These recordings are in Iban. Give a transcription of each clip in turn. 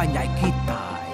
panjai kitai.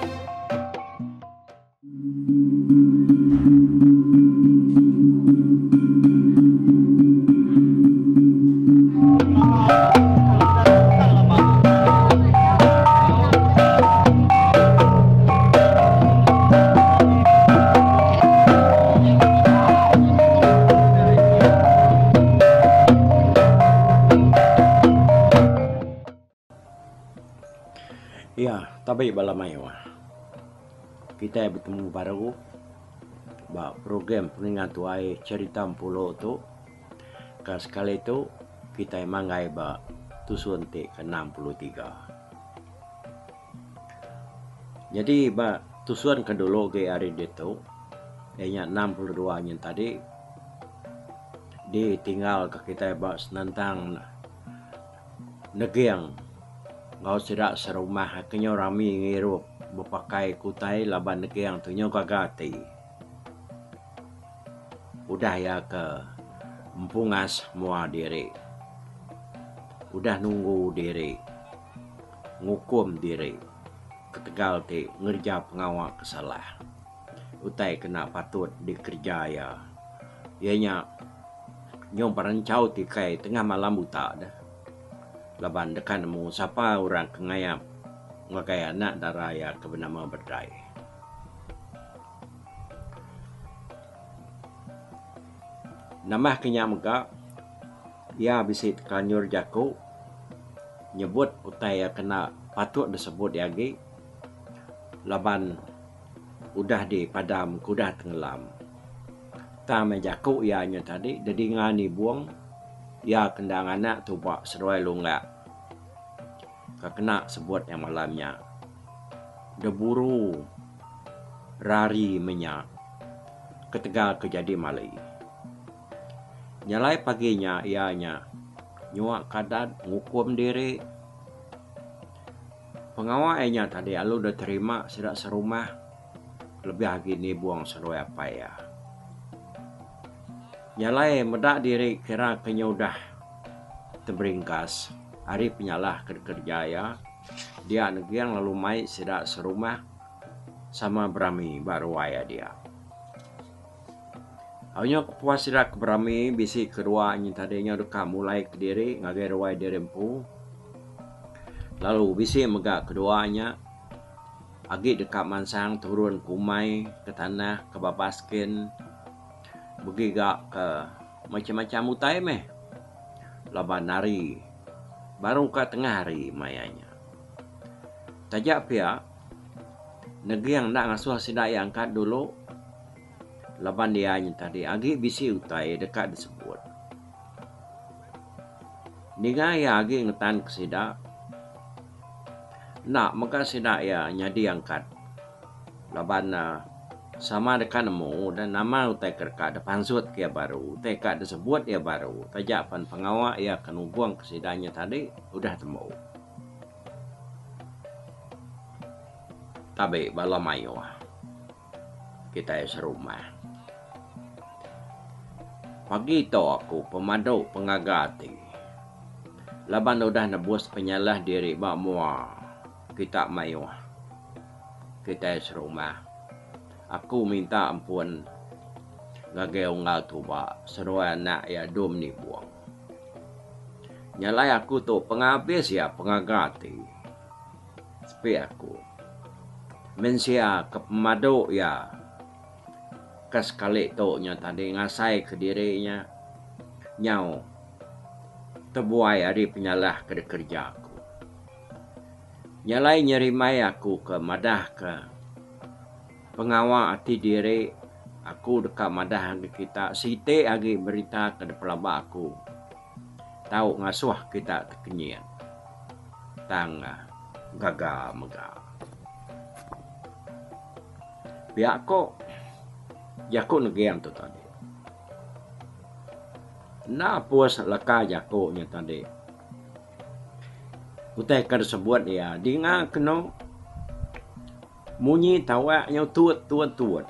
Iya, tabi bala mayuh. Kitai betemu baru ba program pengingat tuai Cherita Empulo tu. Ka sekali tu kitai manggai ba tusun ti ke 63. Nyadi ba tusun ke dulu agi ari ditu iya nya 62 nyin tadi ditinggalka kitai ba senentang Neging enggau sida serumah ke nyau rami ngirup bepakai ke utai laban Neging tu nyau gaga ati. Udah iya ke empungas mua diri udah nunggu diri ngukum diri ketegal ti ngereja pengawa ke salah. Utai ke enda patut dikereja iya. Iya nya nyau berenchau tikai tengah malam buta deh laban deka nemu sapa orang ke ngayap ngagai anak dara iya ke benama Berdai. Nambah ke nya mega iya bisi tekelanjur jaku nyebut utai iya ke enda patut disebut iya agi laban udah dipadam ke udah tengelam. Tang meh jaku iya nya tadi dedinga nibung iya ke endang anak tuba seduai lunggak ke kena sebut iya malam nya. Deburu rari menya ketegal ke jadi mali. Nyalai pagi nya iya nya nyua kadat ngukum diri. Pengawa iya nya tadi alu diterima sida serumah lebih agi nibung seduai apai iya. Nya alai meda diri kira ke nya udah teberingkas ari penyalah ke dikereja iya, dia neging lalu mai sida serumah sama berami ba ruai iya dia. Au nya kepuas sida ke berami bisi kedua nya tadi nya deka mulai kediri ngagai ruai diri empu. Lalu bisi mega kedua nya agi deka mansang turun ke umai ke tanah ke babas kin begiga ke macam-macam utai meh laban hari baru ka tengah hari maya nya. Taja pia neging enda ngasuh sida iya angkat dulu. Laban iya nya tadi agi bisi utai deka disebut. Ninga iya agi ngetanka sida, enda mega sida iya nyadi angkat laban ne sama deka nemu dan nama utai ke deka dipansutka iya baru, utai ka disebut iya baru taja pen pengawa iya ke nugungka sida nya tadi udah tembu. Tabi bala mayuh. Kitai serumah. Pagi tu aku pemadu pengaga ati laban udah nebus penyalah diri ba mua kita mayuh. Kitai serumah. Aku minta ampun ngagai unggal tuba seduai anak iya Dum Nibong. Nya alai aku tu pengabis iya pengaga ati. Sepi aku. Mensia ke pemadu iya ke sekali tu nya tadi ngasai ke diri nya nyau tebuai ari penyalah ke dikereja aku. Nya alai nyerimbai aku ke madah ke pengawa ati diri aku deka madah ngagai kita siti agi berita ke dipelaba aku. Tau ngasuh kita tekenyit tang gaga mega. Pia ko jaku neging tu tadi. Enda apus leka jaku nya tadi. Utai ke disebut iya dinga kenu munyi tawak nyau tut tut tut.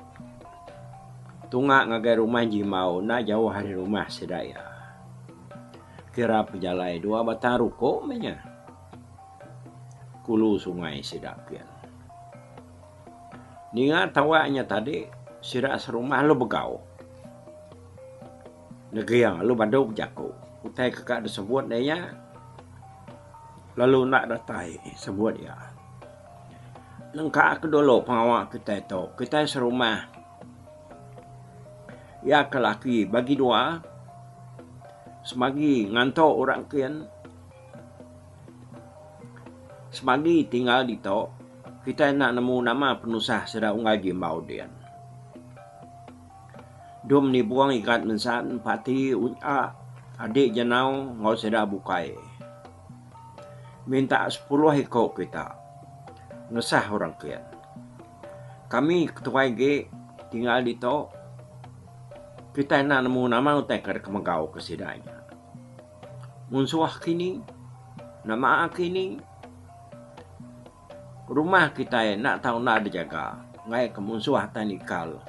Tunga ngagai rumah Jimbau enda jauh ari rumah sida iya. Kira pejalai dua batang ruko meh nya. Kulu sungai sida kin. Ninga tawak nya tadi sida serumah lalu begau. Neging lalu badu bejaku. Utai ke ka disebut iya nya lalu enda datai sebut iya. Nengka ke dulu pengawa kitai tu, kitai serumah iya ke laki bagi dua semagi ngantu orang kin. Semagi tinggal ditu, kitai enda nemu nama penusah sida unggal Jimbau din. Dum nibung igat mensan parti unya adi jenau enggau sida bukai. Minta sepuluh iku kita ngesah orang kin. Kami ketuai agi tinggal ditu, kitai enda nemu nama utai ke dikemegau ke sida nya. Munsuh kini, nama kini, rumah kitai enda tau enda dijaga enggai ke munsuh tai nikal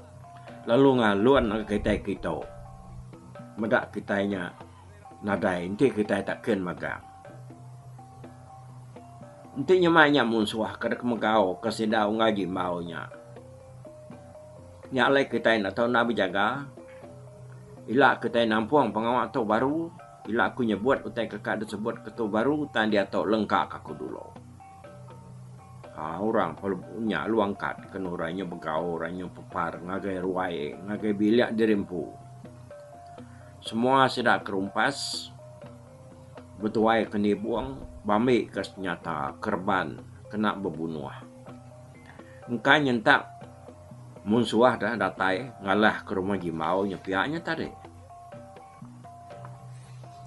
lalu ngalun ngagai kitai kitu meda kitai nya nadai enti kitai tak kin magang. Enti nyema nya munsuh ke deka megau ke sida unggal jimbau nya. Nya alai kitai enda tau enda bejaga. Ila kitai nampung pengawa tu baru, ila aku nyebut utai ke ka disebut ke tu baru tang diatu lengka ka aku dulu. Haa orang nya lalu angkat kenu orang nya begau orang nya pepar ngagai ruai ngagai bilik diri empu. Semua sida kerumpas betuai ke nibung bambi ke senyata kereban kena bebunuh. Engka nyentak mun suah dah datai ngalah ke rumah Jimbau nya pia nya tadi.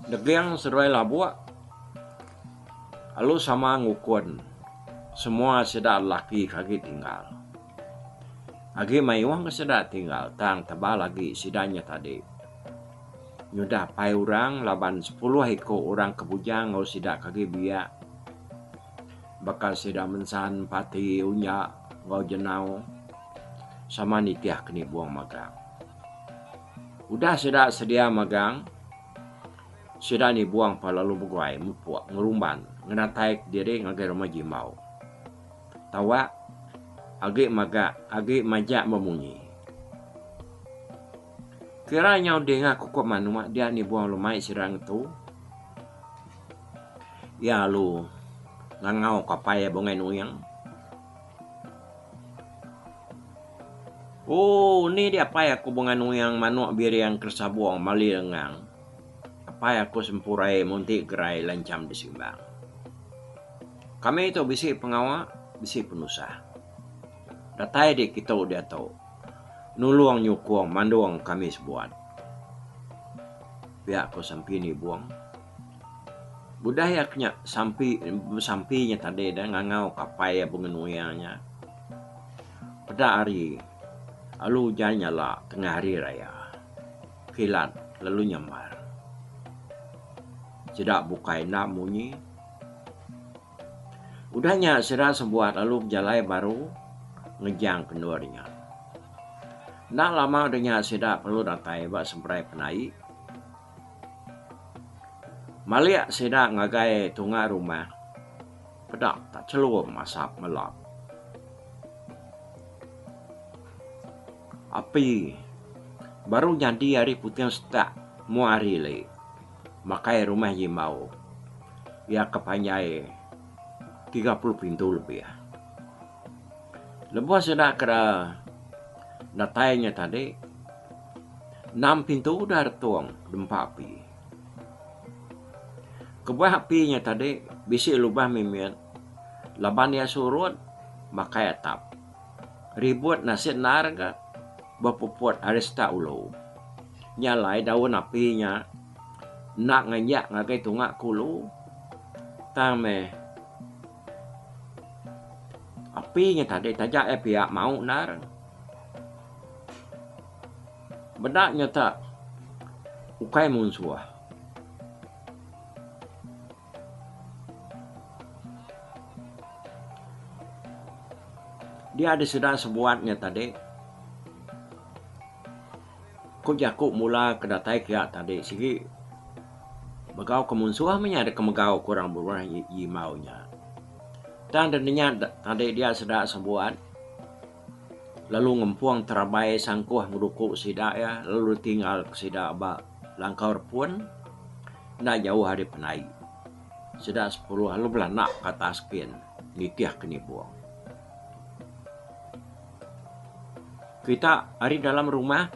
Deging seduai labuk lalu sama ngukun semua sida lelaki ke agi tinggal. Agi mayuh ke sida tinggal tang tebal agi sida nya tadi. Nyudah apai orang laban sepuluh iku orang ke bujang enggau sida ke agi biak. Baka sida mensan parti unya enggau jenau sama nitih ke nibung magang. Udah sida sedia magang, sida nibung pa lalu beguai mupuk ngerumban ngenatai kediri ngagai rumah Jimbau. Tawak agi maga agi majak bemunyi. Kira nyau dinga kukup manuk dia nibung lumai sida ngetu. Iya lalu ngangau ka apai iya Bungai Nuing. Ooh ni dia apai aku Bungai Nuing manuk biring keresabung mali lengang. Apai aku sempurai munti gerai lancham disimbang. Kami tu bisi pengawa bisi penusah. Datai di kitu diatu nulung nyukung mandung kami sebuat. Pia ku Sampi Nibung. Udah iya ke nya sampi besampi nya tadi dah ngangau ka apai iya bengenuing nya. Peda hari lalu ujan nyala tengah hari raya. Kilat lalu nyambar. Sida bukai enda munyi. Udah nya sida sebuat lalu bejalai baru ngejang ke endur nya. Enda lama udah nya sida perlu datai ba seberai penai. Malik sida ngagai tunga rumah peda tak chelum asap melap. Api baru nyadi ari puting setak mua hari ili makai rumah Jimbau iya ke panjai 30 pintu lebih. Lebuh sida ke datai nya tadi, enam pintu udah retung dempa api. Kebuah api nya tadi bisi lubah mimit laban iya surut makai atap. Ribut nasit endar ga bepuput ari setak ulu. Nya alai daun api nya enda nganjak ngagai tunga ke ulu tang meh. Api nya tadi taja iya pia mau endar. Meda nya ta ukai munsuh. Dia diseda sebuat nya tadi. Ku jaku mula ke datai kiya tadi sigi begau ke munsuh meh nya deka megau ke orang berumah Jimbau nya. Tang deh nya tadi dia sida sebuat lalu ngempung terabai sangkuh ngeduku sida iya lalu ditinggal ke sida ba langkau repun enda jauh ari pendai. Sida sepuluh lalu belanda ke atas kin nitih ke nibung. Kita ari dalam rumah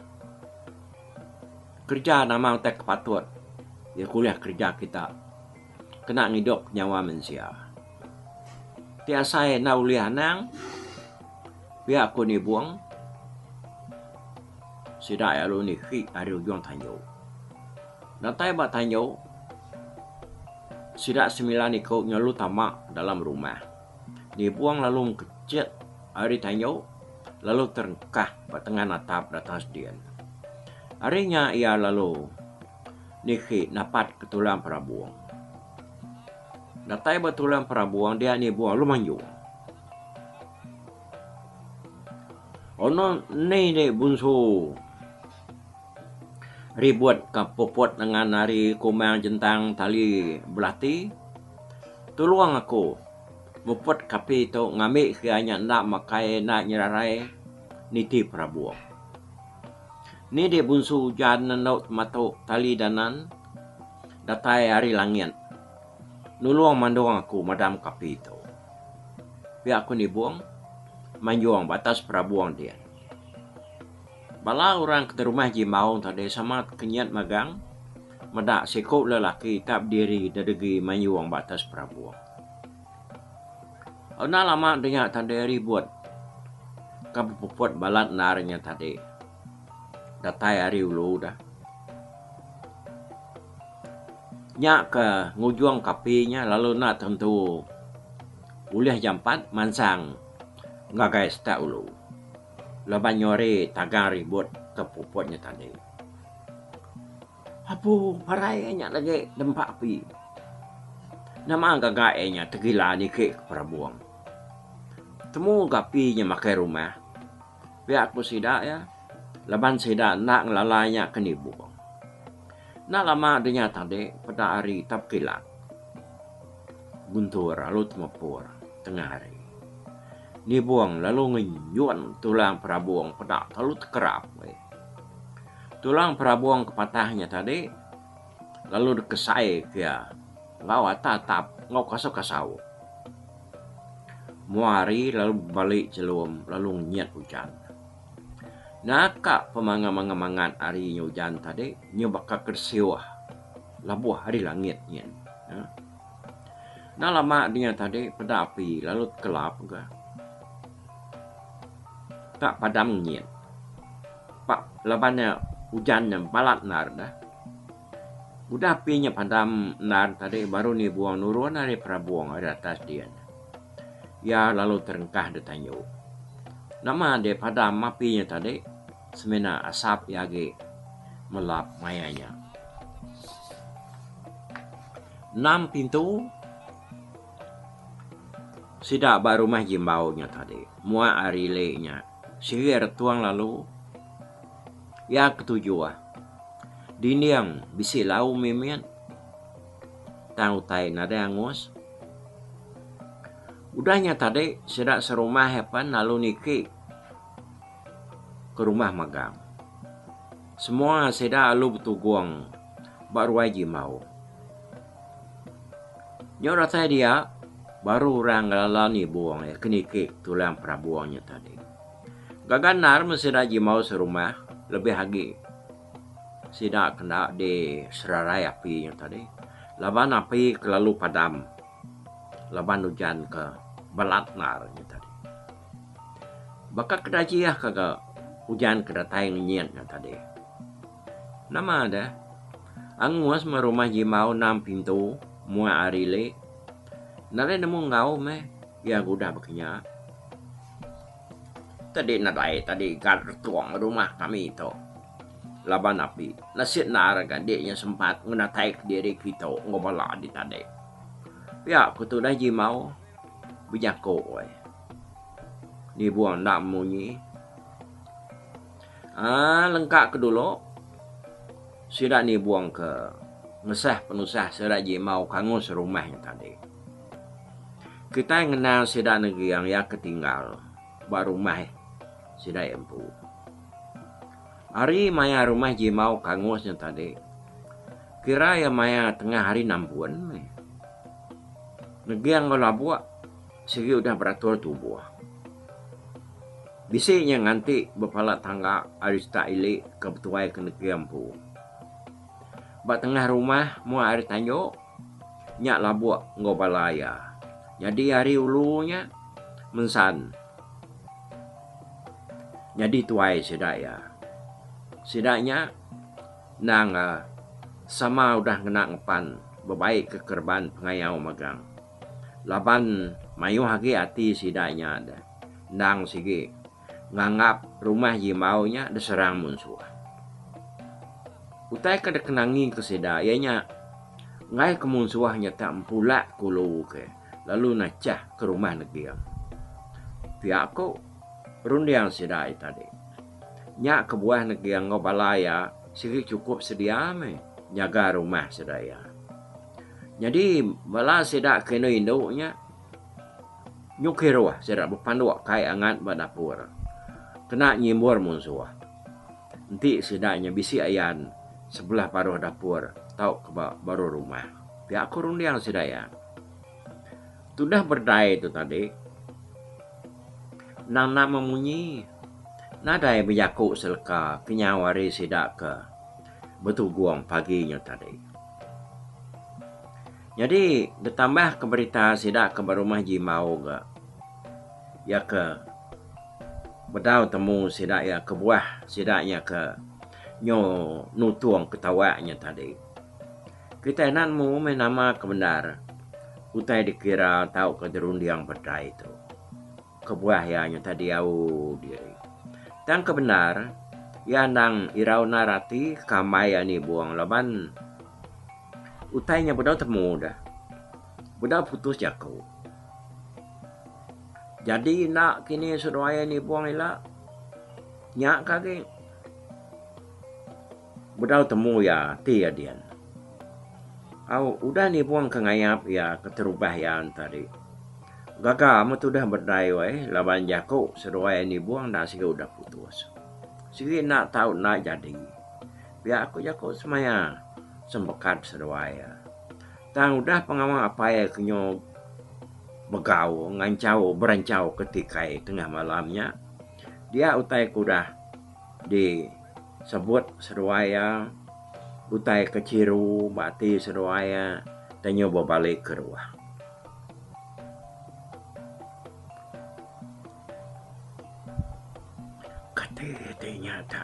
kereja nama utai ke patut iya ke ulih kereja kita. Kena ngidup nyawa mensia. Ti asai enda ulih anang pia ku nibung sida lalu niki ari ujung tanju. Datai ba tanju sida semilan iku nyelu tama dalam rumah. Nibung lalu mekechit ari tanju lalu terengkah ba tengan atap datas din. Ari nya iya lalu. Niki napat ke tulang perabung. Datai ba tulang perabung dia nibung lalu manjung. Ono ni di bunsu ribut ka puput nengan ari kumang jentang tali belati. Tulung aku muput kapi tu ngambi ke iya nya enda makai enda nyerarai niti perabung. Ni deh bunsu ujan nendu tematu tali danan datai ari langit nulung mandung aku madam ke api tu. Pia ku nibung manjung ba atas perabung din. Bala orang ke derumah Jimbau tadi sama tekenyit magang meda siku lelaki tak bediri dedegi manjung ba atas perabung. Enda lama dinya tadi ribut ka bepuput balat endar nya tadi datai ari ulu dah. Nya ke ngujung ke api nya lalu enda tentu ulih jampat mansang ngagai setak ulu laban nyori tagang ribut ke puput nya tadi. Apu parai iya nya lagi nempa api. Nama gaga iya nya tegila niki ke perabung. Temu ga api nya makai rumah. Pia ku sida iya laban sida enda ngelala nya ke nibung. Enda lama de nya tadi peda hari tap kilat. Guntur lalu temepur tengah hari. Nibung lalu ngenyun tulang perabung peda lalu tekerap. Tulang perabung ke patah nya tadi lalu dikesai ke iya enggau atap-atap enggau kasau-kasau. Mua hari lalu bebali chelum lalu ngenyit ujan. Naka pemangat-mangat hari nya ujan tadi nyau baka ke siuh labuh ari langit nyin. Enda lama dinya tadi peda api lalu tekelap ga. Tak padam ngenyit. Pak laban ne ujan ne balat endar dah. Udah api nya padam endar tadi baru nibung nurun ari perabung ari atas din. Iya lalu terengkah da tanju. Nama deh padam api nya tadi semina asap iya agi melap maya nya. Enam pintu sida ba rumah Jimbau nya tadi muak ari ili nya. Siri retung lalu iya ketujuh dinding bisi lau mimit tang utai nadai angus. Udah nya tadi sida serumah iya pan lalu niki ke rumah magang. Semua sida lalu betugung ba ruai Jimbau. Nyau datai dia, baru orang ngelala nibung iya ke niki tulang perabung nya tadi. Gaga endar meh sida Jimbau serumah lebih agi sida kenda di serarai api nya tadi laban api kelalu padam laban ujan ke balat endar nya tadi. Baka ke dajih ka ga ujan ke datai ngenyit nya tadi. Nama deh. Angus meh rumah Jimbau enam pintu muak ari ili. Nadai nemu enggau meh iya ke udah baka nya. Tadi nadai tadi gat retung rumah kami tu laban api. Nasit endar ga dik nya sempat ngenatai kediri kitu enggau bala di tadi. Pia ku tudah Jimbau bejaku ai. Nibung enda munyi. Aaa lengka ke dulu sida nibung ke ngesah penusah sida Jimau ke angus rumah nya tadi. Kitai ngenang sida negiang iya ke tinggal ba rumah sida iya empu. Hari maya rumah Jimbau ke angus nya tadi, kira iya maya tengah hari nampun meh. Negiang enggau Labuk sigi udah beratur tubuh. Bisi nya nganti bepala tangga ari setak ili ke betuai ke negiang empu. Ba tengah rumah mua ari tanju nya Labuk enggau bala iya. Nyadi ari ulu nya mensan nyadi tuai sida iya. Sida nya endang sama udah ngena ngepan bebai ke kereban pengayau magang. Laban mayuh agi ati sida nya deh endang sigi nganggap rumah Jimbau nya diserang munsuh. Utai ke dikenangi ke sida iya nya enggai ke munsuh nya tak empulak ke ulu ke lalu nachah ke rumah neging. Pia ku runding sida nya tadi. Nya kebuah neging enggau bala iya sigi chukup sedia meh nyaga rumah sida iya. Nyadi bala sida ke indu indu nya nyu kiruh sida bepanduk kai angat ba dapur kena nyimbur munsuh. Enti sida nya bisi ayan sebelah baruh dapur tauka ba baruh rumah. Pia ku runding sida iya. Tudah berdai tu tadi endang enda memunyi nadai bejaku seleka kenyau ari sida ke betugung pagi nya tadi. Nyadi ditambah ke berita sida ke ba rumah Jimbau ga iya ke bedau temu sida iya kebuah sida nya ke nyu nutung ke tawak nya tadi. Kitai enda nemu meh nama ke bendar utai dikira tauka dirunding bedai tu. Kebuah iya nyata diau diri. Tang ke bendar, iya endang irau endar ati ke ambai iya nibung laban utai nya bedau temu deh. Bedau putus jaku. Jadi enda kini seduai iya nibung ila, nya ke agi. Bedau temu iya ati iya din. Au udah nibung ke ngayap iya keterubah iya tadi. Gaga amat udah berdai weh laban jaku seduai nibung enda sigi udah putus. Sigi enda tau enda jadi. Pia ku jaku semaya sempekat seduai iya. Tang udah pengawa apai iya ke nyu begau nganchau beranchau ke tikai tengah malam nya dia utai ke udah di Sebut seduai iya utai ke chiru ba ati seduai iya tenyu bebali ke ruah. Kati ti nya ta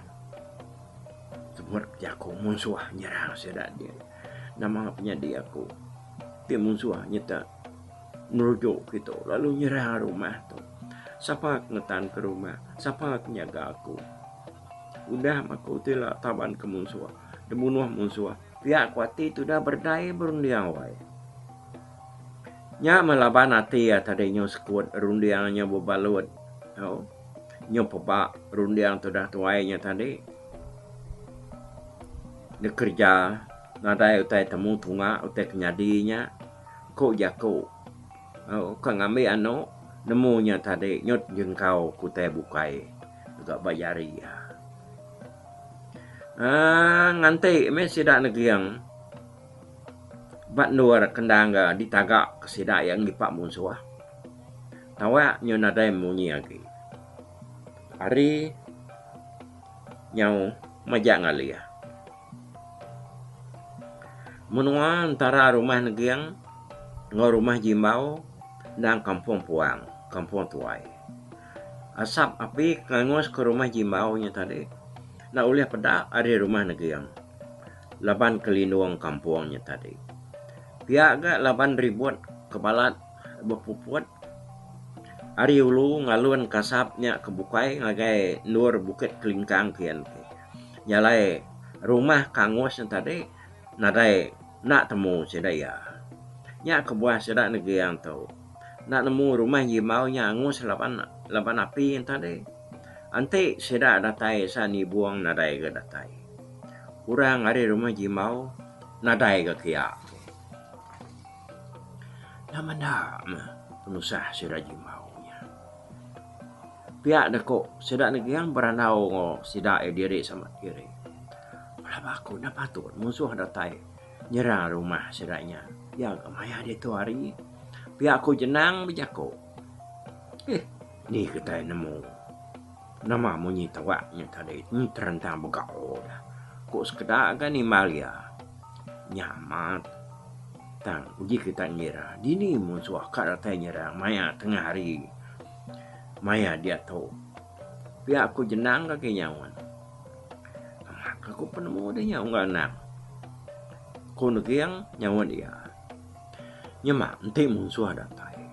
sebut jaku munsuh nyerang sida dia. Nama penyadi aku ti munsuh nyita merujuk kitu lalu nyerang rumah tu. Sapa ke ngetan ke rumah, sapa ke nyaga aku. Udah aku ti ila taban ke munsuh, dibunuh munsuh. Pia ku ati tudah berdai berunding wai. Nya meh laban ati iya tadi nyu sekut runding nya bebalut tau nyu peba runding tudah tuai nya tadi dikereja nadai utai temu tunga utai ke nyadi nya ku jaku. Ka ngambi anu nemu nya tadi nyut jengkau ke utai bukai mega ba jari iya. Aaa nganti meh sida neging ba endur kendang ga ditaga ke sida iya ngipa munsuh. Tawak nyu nadai munyi agi. Hari nyau majak ngalih. Menua entara rumah Neging enggau rumah Jimbau endang kampung puang, kampung tuai. Asap api ke ngangus ke rumah Jimbau nya tadi enda ulih peda ari rumah Neging laban ke lindung kampung nya tadi. Pia ga laban ribut ke balat bepuput ari ulu ngalun ke asap nya ke bukai ngagai endur Bukit Kelingkang kian ke. Nya alai rumah ke angus ne tadi nadai enda temu sida iya. Nya kebuah sida neging tu enda nemu rumah Jimbau nya angus laban laban api ne tadi. Enti sida datai sa nibung nadai ga datai. Orang ari rumah Jimbau nadai ga kiya. Nama enda meh. Penusah sida Jimbau nya. Pia deh ko sida Neging berandau enggau sida iya diri sama diri. Pelaba aku enda patut munsuh datai nyerang rumah sida nya. Iya ga maya ditu hari. Pia ku Jenang bejaku. Eh ni kitai nemu nama munyi tawak nya tadi terentang begau dah. Ku sekeda ga nimbal iya. Nya amat. Tang uji kita ngira dini munsuh ka datai nyerang maya tengah hari maya diatu. Pia ku jenang ke agi nyaut. Amat ka ku penemu deh nya unggal anang. Ku Neging nyaut iya. Nyema enti munsuh datai.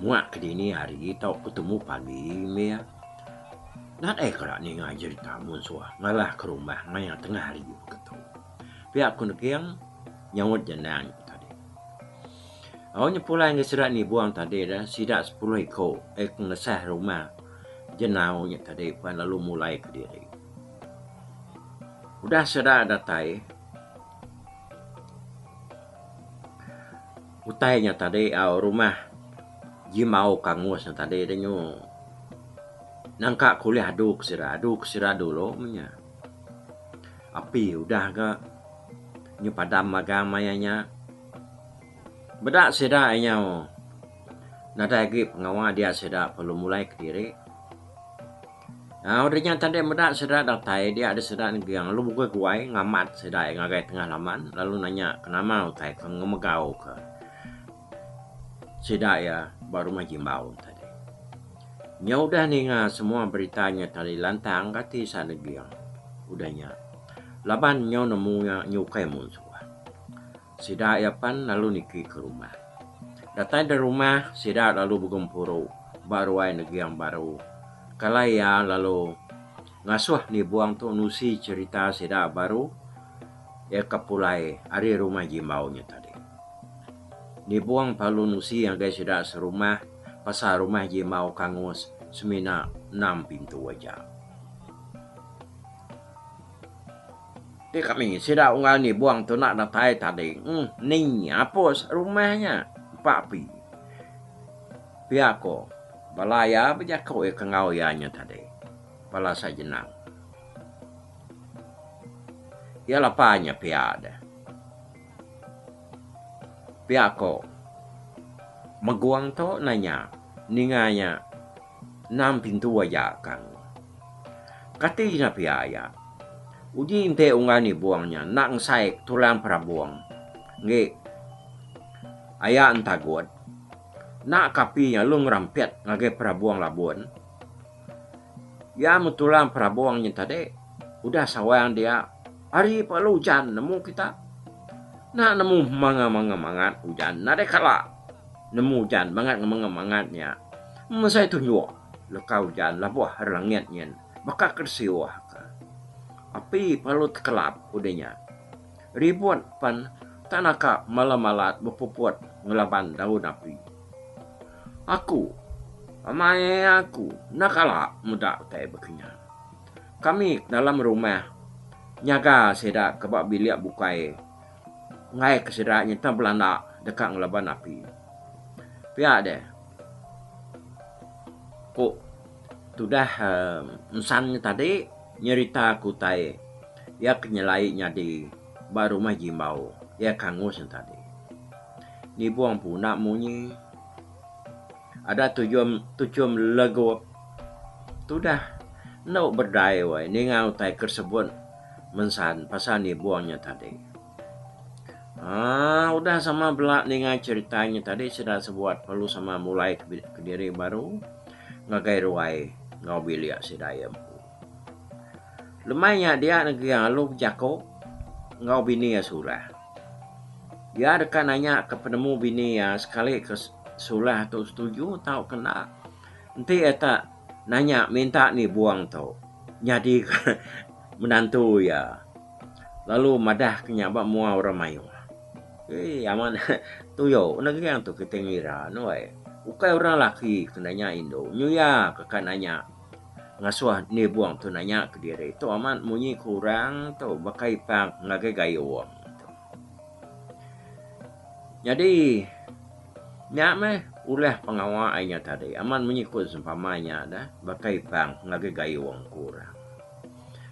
Muak ke dini hari tauka tumu pagi mih. Nadai kala ninga jerita munsuh ngalah ke rumah maya tengah hari beketu. Pia ku Neging nyaut jenang nya tadi. Au nya pulai ngagai sida nibung tadi dah sida sepuluh iku eh ke ngesah rumah jenau nya tadi pan lalu mulai kediri. Udah sida datai utai nya tadi au rumah Jimau Kangus nya tadi dah nyu nangka ke ulih adu ke sida adu ke sida dulu meh nya. Api udah ga nyu padam magang maya nya. Meda sida inyau nadai agi pengawa dia sida perlu mulai kediri. Aaa udah nya tadi meda sida datai dia deh sida neging lalu bugui guai ngamat sida ngagai tengah laman lalu nanya ke nama utai ke ngemegau ke sida iya ba rumah Jimbau tadi. Nyau udah ninga semua berita nya tadi lantang ga ati sa neging udah nya laban nyau nemu iya nyukai munsuh. Sida iya pan lalu niki ke rumah. Datai da rumah, sida lalu begempuru ba ruai Neging baru. Kalai iya lalu ngasuh Nibong tu nusi cherita sida baru iya ke pulai ari rumah Jimbau nya tadi. Nibong lalu nusi ngagai sida serumah pasal rumah Jimbau Kangus semina enam pintu aja. Ti kami sida unggal nibung tu enda datai tadi uhh ni apus rumah nya empa api. Pia ko bala iya bejaku iya ke enggau iya nya tadi bala Sajenang. Iya lapa nya pia deh. Pia ko Megung tu nanya ninga nya. Enam pintu aja kang. Kati nya pia iya. Uji enti unggal nibung nya enda ngesai tulang perabung enggi aya entagut. Enda ke api nya lalu ngerampit ngagai perabung labun. Iya meh tulang perabung nya tadi udah sawang dia hari perlu ujan nemu kita. Enda nemu manga-manga mangat ujan nadai kala. Nemu ujan bangat ngemanga-mangat nya. Mesai tunjuk leka ujan labuh ari langit nyin baka ke disiuh ka. Api perlu tekelap udah nya. Ribut pen tak naka malat-malat bepuput ngelaban daun api. Aku amai aku enda kala meda utai baka nya. Kami dalam rumah nyaga sida ke ba bilik bukai. Enggai ke sida nyentang belanda deka ngelaban api. Pia deh ku tudah ensan nya tadi nyerita ke utai iya ke nyelai nyadi ba rumah Jimbau iya ke angus nya tadi. Nibung pun enda munyi ada tujum tuchum legup tudah endo berdai weh ninga utai ke sebut. Mensan pasal nibung nya tadi. Aaa udah sama bela ninga cherita nya tadi sida sebuat perlu sama mulai kediri baru ngagai ruai enggau bilik sida iya empu. Lemai nya dia negi lalu bejaku enggau bini iya Sulah. Iya deka nanya ke penemu bini iya sekali ke Sulah tu setuju tauka enda. Enti iya tak nanya minta nibung tu nyadi ke menantu iya lalu madah ke nya ba mua orang mayuh. Eii amat tuyo neging tu kitai ngira ne weh. Ukai orang laki ke nanya indu nyu iya ke ka nanya ngasuh nibung tu nanya kediri. Tu amat munyi ku orang tu baka ipang ngagai gayung tu. Nyadi. Nya meh ulah pengawa ai nya tadi amat munyi ku sempama nya dah baka ipang ngagai gayung ku orang.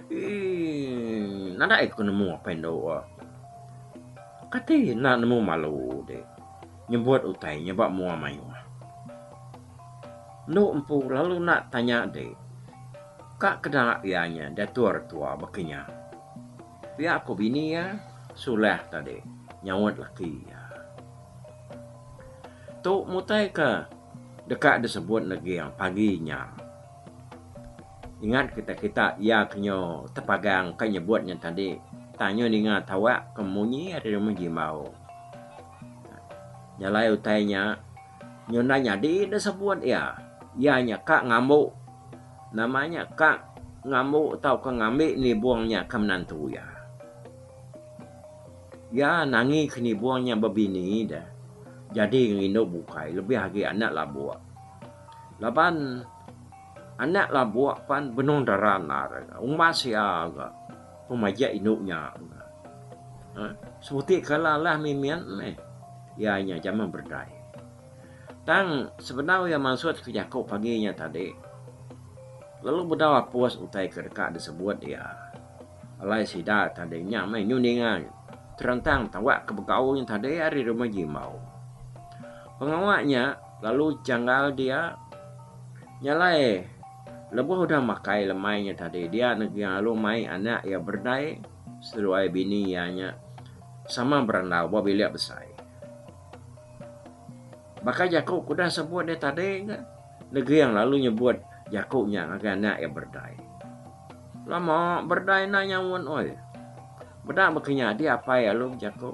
Eii nadai ku nemu apai endu. Kati enda nemu malu deh nyebut utai nya ba mua mayuh. Endu empu lalu enda tanya deh ka keda iya nya diatur tua baka nya. Pia ku bini iya Sulah tadi nyaut laki iya. Tu mutai ke deka disebut Neging pagi nya. Ingat kita kita iya ke nyu tepagang ka nyebut nya tadi tang nyu ninga tawak ke munyi ari rumah Jimbau. Jalai utai nya nyu enda nyadi disebut iya. Iya nya ka ngambu nama nya ka ngambu tauka ngambi nibung nya ke menantu iya. Iya nangi ke nibung nya bebini deh jadi ngindu bukai lebih agi anak labuk. Laban anak labuk pan benung dara endar umbas iya ga pemajik indu nya ga. uhh Sebuti ke alah alah mimit meh iya nya jamah berdai. Tang sebedau iya mansut ke jaku pagi nya tadi lalu bedau apus utai ke deka disebut iya. Alai sida tadi nya meh nyu ninga terentang tawak ke begau nya tadi ari rumah Jimbau. Pengawa nya lalu janggal dia nya alai lebuh udah makai lemai nya tadi dia negi lalu mai anak iya berdai seduai bini iya nya sama berandau ba bilik besai. Baka jaku ke udah sebut dia tadi ga Neging lalu nyebut jaku nya ngagai anak iya berdai. Lama berdai enda nyaut oi. Meda baka nya adi apai lalu bejaku.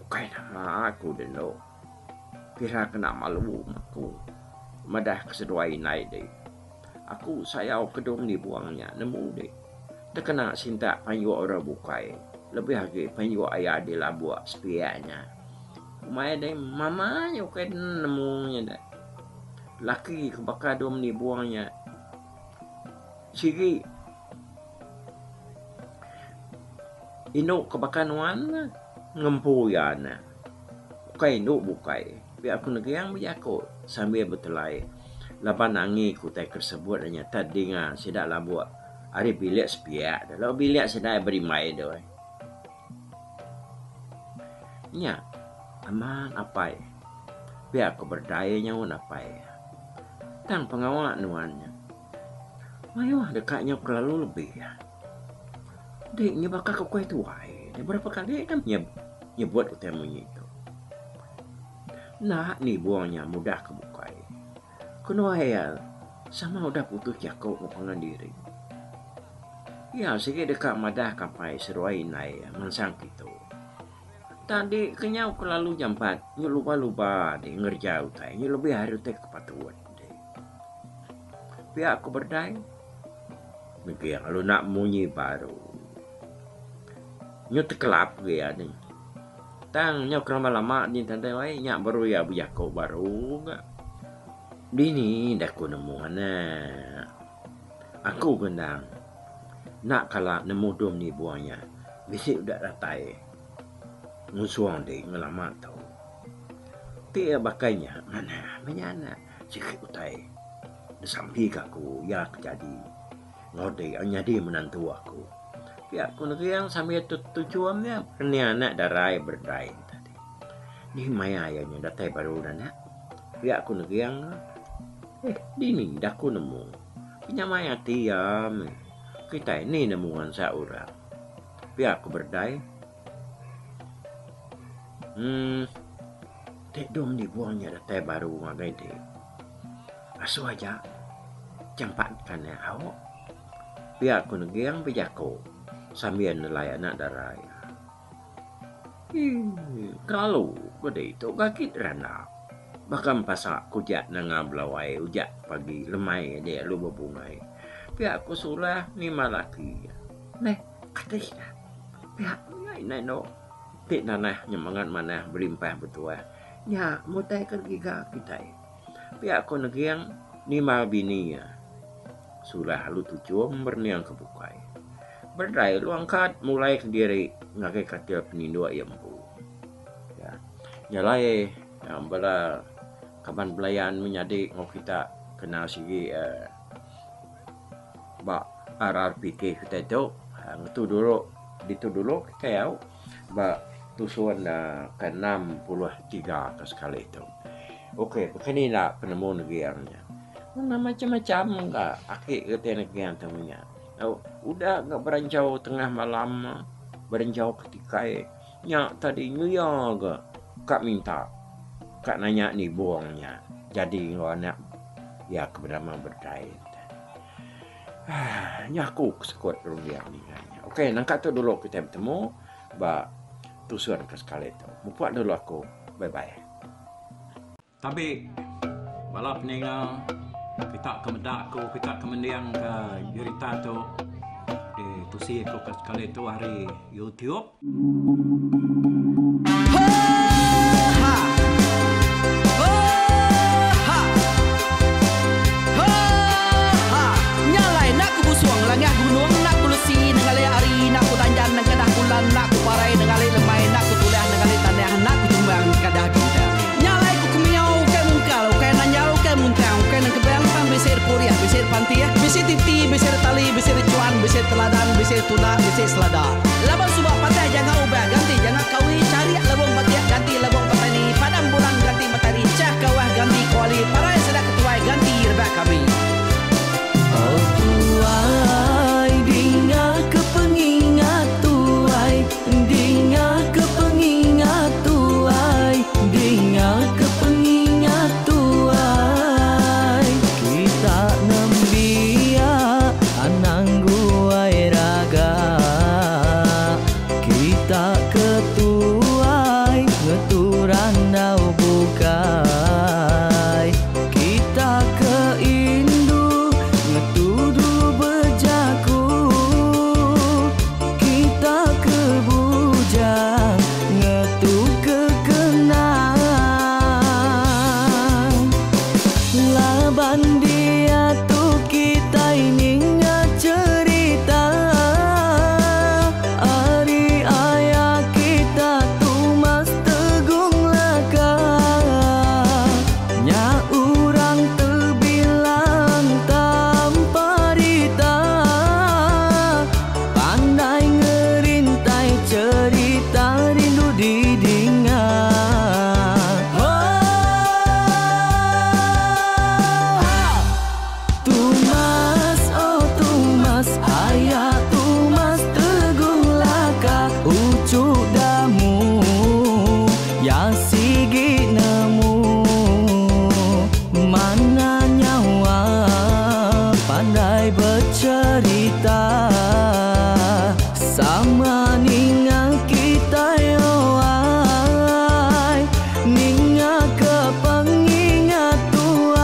Ukai nama aku dulu. Kira kena malu aku madah ke seduai indai dih. Aku sayau ke dong dibuang nya nemu dih. Tekena sintak panjuk orang bukai lebih agi panjuk aya di labuk sepiak nya. Umai deh mama nya ukai nemu nya deh. Laki ke baka dong dibuang nya sigi indu ke baka nuan ne ngempu iya ne. Ukai indu bukai pia ku Neging bejaku sambil betelai laban angi ku utai ke sebut nya tedinga sida labuk. Ari bilik sepiak tu lalu bilik sida berimbai tu. Nya amat apai pia ku berdai nyaun apai. Tang pengawa nuan nya mayuh deka nyau kelalu lebih. Deh nya baka ke kuai tuai berapa kali ka nyebut utai munyi tu. Enda nibung nya mudah ke bukai. Kenuai iya sama udah putus jaku enggau pangan diri. Iya sigi deka madah ka apai seduai indai iya mansang kitu. Tadi kenyau kelalu jampat nyu luba-luba deh ngereja utai nyu lebih ari utai ke patut deh. Pia ku berdai neging lalu enda munyi baru. Nyu tekelap ge iya deh. Tang nyau ke lama-lama din tadai wai nya baru iya bejaku baru ga. Dini da ku nemu anak. Aku ke endang enda kala nemu dum nibung nya bisi udah datai ngusung di ngelama tu. Ti iya baka nya manah meh nya anak sigi utai disampi ka aku iya ke jadi. Enggau ti nyadi menantu aku. Pia ku Neriang sambil tetuchum nya perening anak darai beredai tadi. Ni maya iya nya datai baru ne anak. Pia ku Neriang eh dini da aku nemu. Penyamai ati iya meh. Kitai ni nemu ngansak orang. Pia ku beredai. Uhh ti dong nibung nya datai baru ngagai ti. Asuh aja jampat kanak au. Pia ku Neging bejaku sambil nelai anak dara iya. Eii kelalu ku ditu gagit randa. Baka empasa kujak nanga belawai ujak pagi lemai adi lalu bebungai. Pia ku Sulah ngima laki iya. Neh kati nya. Pia ku iya indai endo ti nanah nyemangat manah belimpah betuah. Nya mutai ke giga kitai. Pia ko Neging nimbal bini iya. Sulah lalu tuchum berening ke bukai. Berdai lalu angkat mulai kediri ngagai katil peninduk iya empu. Nya alai. Bala kaban belayan menyadi enggau kita kena sigi ba RRPK kitai tu ngetu dulu ditu dulu kitai au ba tusun ke 63 ke sekali tu. Ok baka ni enda penemu neging nya. Meh macam-macam ga aki kitai neging tu meh nya. Udah ga beranjau tengah malam beranjau ke tikai nya tadi ngeya ga ka minta ka nanya nibung nya jadi enggau anak iya ke benama Berdai. Aaa nya aku ke sekut runding ninga nya. Ok nangka tu dulu kitai betemu ba tusun ke sekali tu. Mupuk dulu aku. Bye bye. Tabi bala peninga kita ke meda aku kita ke mending ke jerita tu ditusi aku ke sekali tu ari YouTube. Laban suba patah janga ubah ganti janga kawi charik lebong batik ganti lebong petani padam bulan ganti matari chah kawah ganti kuali parai sida ketuai ganti rebak kami. Oh tuai dinga ke pengingat tuai dinga ke pengingat tuai dinga ke pengingat tuai kita nembiak anang guai raga kita ke tuai ngetu randau bukai kita ke indu ngetu dulu bejaku kita ke bujang ngetu ke kenang laban diatu kitai ninga cherita ari aya kita Tumas Tegung Laka nya urang tebilang tanpa rita pandai ngerintai cherita rindu didinga. Tumas oh Tumas aya Tumas Tegung Laka uchu damu ya sigi nemu mana nyawa pandai becherita sama ninga kitai oh ai ninga ke pengingat tuai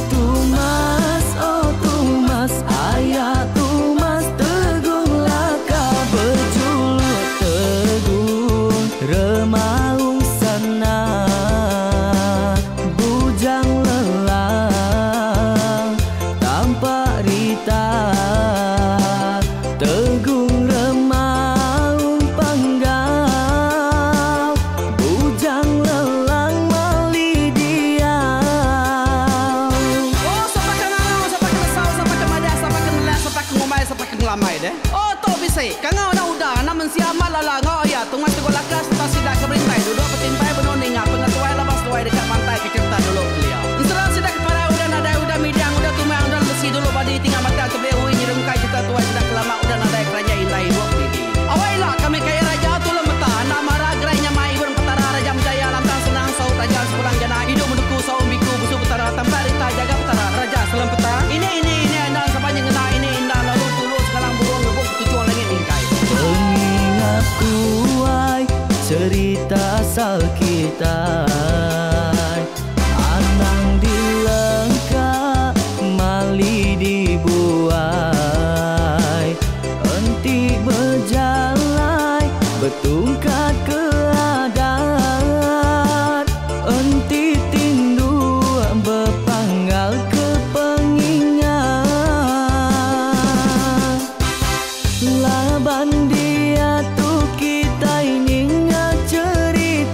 Tumas oh Tumas aya Tumas Tegung Laka bejuluk Tegung Remaung Sana Bujang Lelang Tampak Rita Tegung Remaung Panggau Bujang Lelang Mali Diau. Oh sapa ke ngangau sapa ke nesau sapa ke madah sapa ke nelah sapa ke ngumbai sapa ke ngelamai deh. Oh tu bisi kangau anak uda anak mensia amat lala enggau aya Tungai Teguh Laka sereta sida ke berintai duduk betimpai benung ninga pengetuai laban seduai deka mantai ke cherita dulu kelia. Ensera sida ke parai udah nadai udah midang udah tumang udah lemesi dulu badi tinggal batang tebing ui nyerungkai cherita tuai sida ke lama udah nadai keranjai indai ibuk didi. Awai ila kami kaya raja tulung meta enda mara gerai nyamai ibun petara raja menjaya lantang senang saut raja sepulang jana idup menuku saum biku busu petara tampak rita jaga petara raja selem peta ini ini ini enda sapa nyengena ini enda lalu tulu sekalang burung ngebuk ketuchung langit mingkai. Pengingat tuai cherita asal kitai anang dilengka mali dibuai enti bejalai betungkat ke adat enti tindu bepanggal ke pengingat laban diatu kitai ninga cherita.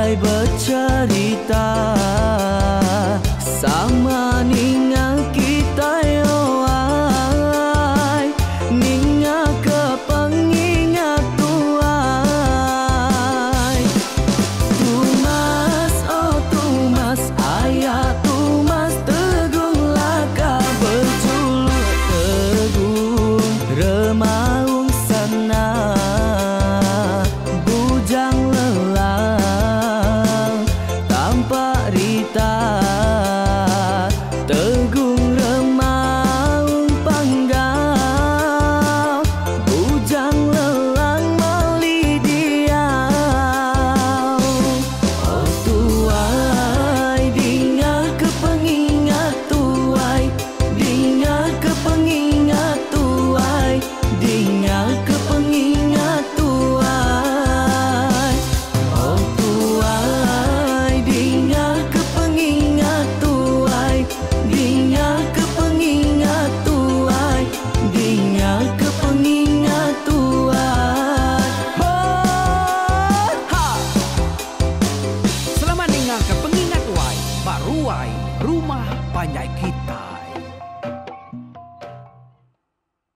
Kitai becerita. Sama ninga.